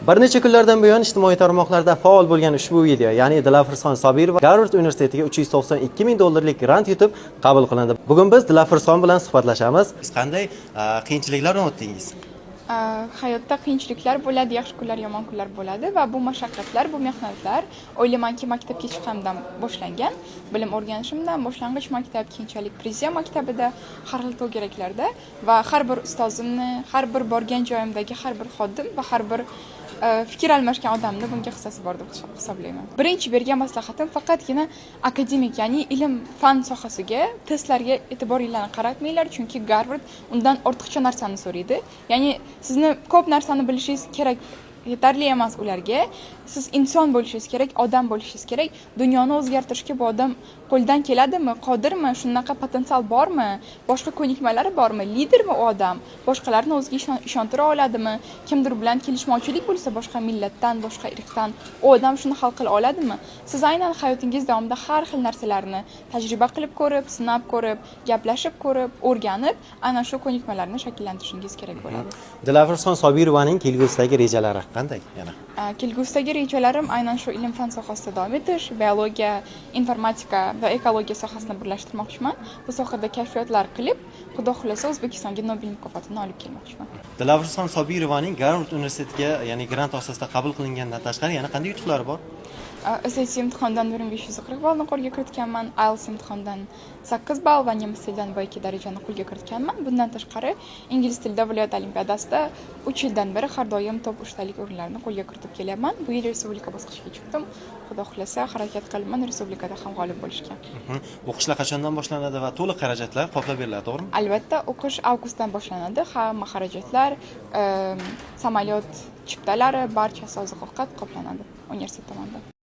Bir necha kunlardan buyon ijtimoiy tarmoqlarda faol bo'lgan ushbu video, ya'ni Dilafruzxon Sobirova Garvard universitetiga 392 ming dollarlik grant yutib qabul qilindi. Bugun biz Dilafruzxon bilan suhbatlashamiz. Siz qanday qiyinchiliklardan o'tdingiz? Hayotda qiyinchiliklar bo'ladi, yaxshi kunlar, yomon kunlar bo'ladi va bu mashaqqatlar, bu mehnatlar, o'ylaymanki, maktabga chiqqanimdan boshlangan. Bilim o'rganishimdan, boshlang'ich maktab, keyinchalik prezident maktabida, har xil to'garaklarda va har bir ustozimni, har bir borgan joyimdagi har bir xodim va har bir fikr almashgan odamni bunga hissasi bor deb hisoblayman. Birinchi bergan maslahatim: faqatgina akademik, ya'ni ilm fan sohasiga, testlarga e'tiboringlarni qaratmanglar, chunki Garvard undan ortiqcha narsani so'raydi. Ya'ni sizni ko'p narsani bilishingiz kerak, yetarli emas ularga. Siz inson bo'lishingiz kerak, odam bo'lishingiz kerak. Dunyoni o'zgartirishga bu odam qo'lidan keladimi, qodirmi, shunaqa potensial bormi, boshqa ko'nikmalari bormi, lidermi u odam, boshqalarni o'ziga ishontira oladimi, kimdir bilan kelishmovchilik bo'lsa, boshqa millatdan, boshqa irqdan, u odam shuni hal qila oladimi? Siz aynan hayotingiz davomida har xil narsalarni tajriba qilib ko'rib, sinab ko'rib, gaplashib ko'rib, o'rganib, ana shu ko'nikmalarni shakllantirishingiz kerak bo'ladi. Dilafruzxon Sobirovaning kelgusidagi rejalari qanday yana? Kelgusidagi rejalarim aynan shu ilm fan sohasida davom etish, biologiya, informatika va ekologiya sohasini birlashtirmoqchiman. Bu sohada kashfiyotlar qilib, Xudo xohlasa, O'zbekistonga Nobel mukofotini olib kelmoqchiman. Dilafruzxon Sobirovaning Garvard universitetiga, ya'ni grant asosida qabul qilingandan tashqari yana qanday yutuqlari bor? SAT imtihonidan 1540 ballni qo'lga kiritganman, IELTS imtihonidan 8 ball va nemis tilidan B2 darajani qo'lga kiritganman. Bundan tashqari, ingliz tilida viloyat olimpiadasida 3 yildan beri har doim top 3talik o'rinlarni qo'lga kiritib kelyapman. Bu yil respublika bosqichiga chiqdim. Xudo xohlasa, harakat qilaman respublikada ham g'olib bo'lishga. O'qishlar qachondan boshlanadi va to'liq xarajatlar qoplab beriladi, to'g'rimi? Albatta, o'qish avgustdan boshlanadi. Hamma xarajatlar, samolyot chiptalari, barchasi, oziq ovqat qoplanadi universitet tomonidan.